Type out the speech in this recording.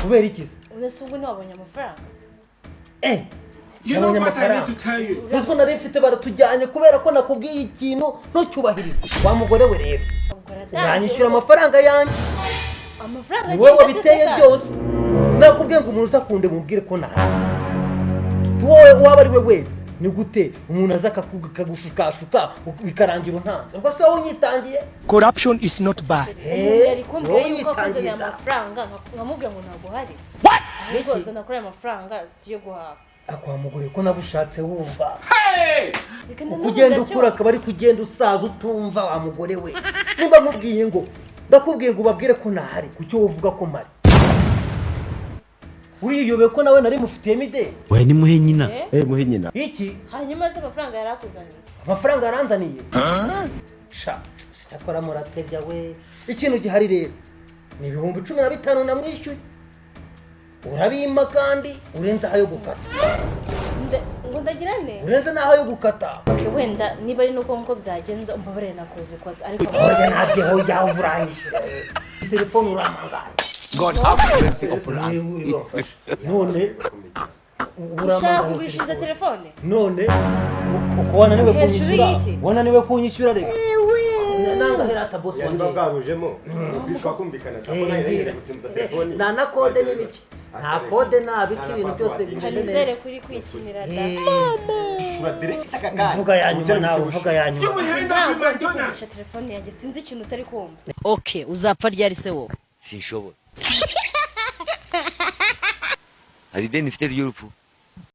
Kubera iki se? Unese ubwo ntiwabonye amafaranga? Eh, You know nabonye what I need amafaranga to tell you? Natwo nari mfite baratujyanye kubera ko nakubwiye ikintu ntucyubahirize. Wa mugore we rero, Ubwo aratanze. uranyishyura amafaranga yanjye. Amafaranga Ni wowe agenda wabiteye ateze. byose. Nakubwiye ngo umuntu uzakunde mubwire ko nawe wowe waba ari we wese. Ni gute umuntu aza akagushukashuka bikarangira untanze? Ubwo se wowe unyitangiye? Corruption is not bad. Umuntu yari kumbwira Wowe yuko akuzaniye unyitangiye da. amafaranga, nkamubwira ngo ntabwo uhari, ahubwo Iki? zana kuri ayo mafaranga tugiye guhaha. Akwa mugore, ko nagushatse wumva? Reka Uko ugenda ukura akaba ari kugenda usaza utumva. Wa mugore we, nimba nkubwiye ngo ndakubwiye ngo ubabwire ko ntahari, kuki wowe uvuga ko mpari? Uriyobeye ko nawe nari mufitiyemo ideni? We ni muhe nyina. Eh? Eh, muhe nyina. Iki? Hanyuma se amafaranga yari akuzaniye? Amafaranga yaranzaniye sha. Cyakora muratebya we. Ikintu gihari rero ni 15,000 namwishyuye, urabimpa kandi urenze ayo gukata. Ngo ndagira ne? Urenze n'aho yo gukata. Okay, wenda niba ari nuko nkuko byagenze, umbabarire, nakoze ikosa, ariko Hoya, ntabyo, hoya, uranyishyura telefone uramangaye. God have mercy upon us. None ushaka uramangaye. kugurisha telefone? None uko wananiwe Hejuru kunyishyura? y'iki? Wananiwe kunyishyura, reka nangahera ata boss Niba wanjye. bwarujemo twakumvikana ko nayo yari gusimbuza telefoni. Nta na kode n'ibiki, nta kode, nta biki, ibintu byose bimeze Kanizere neza. kuri kwikinira da. Shura direct aka kanya. Uvuga ya nyuma nawe, uvuga ya nyuma. Ntabwo ndi kugurisha telefone yanjye, sinzi ikintu utari kumva. Okay, uzapfa ryari se wowe? Sinshobora. Hari ideni mfite ry'urupfu.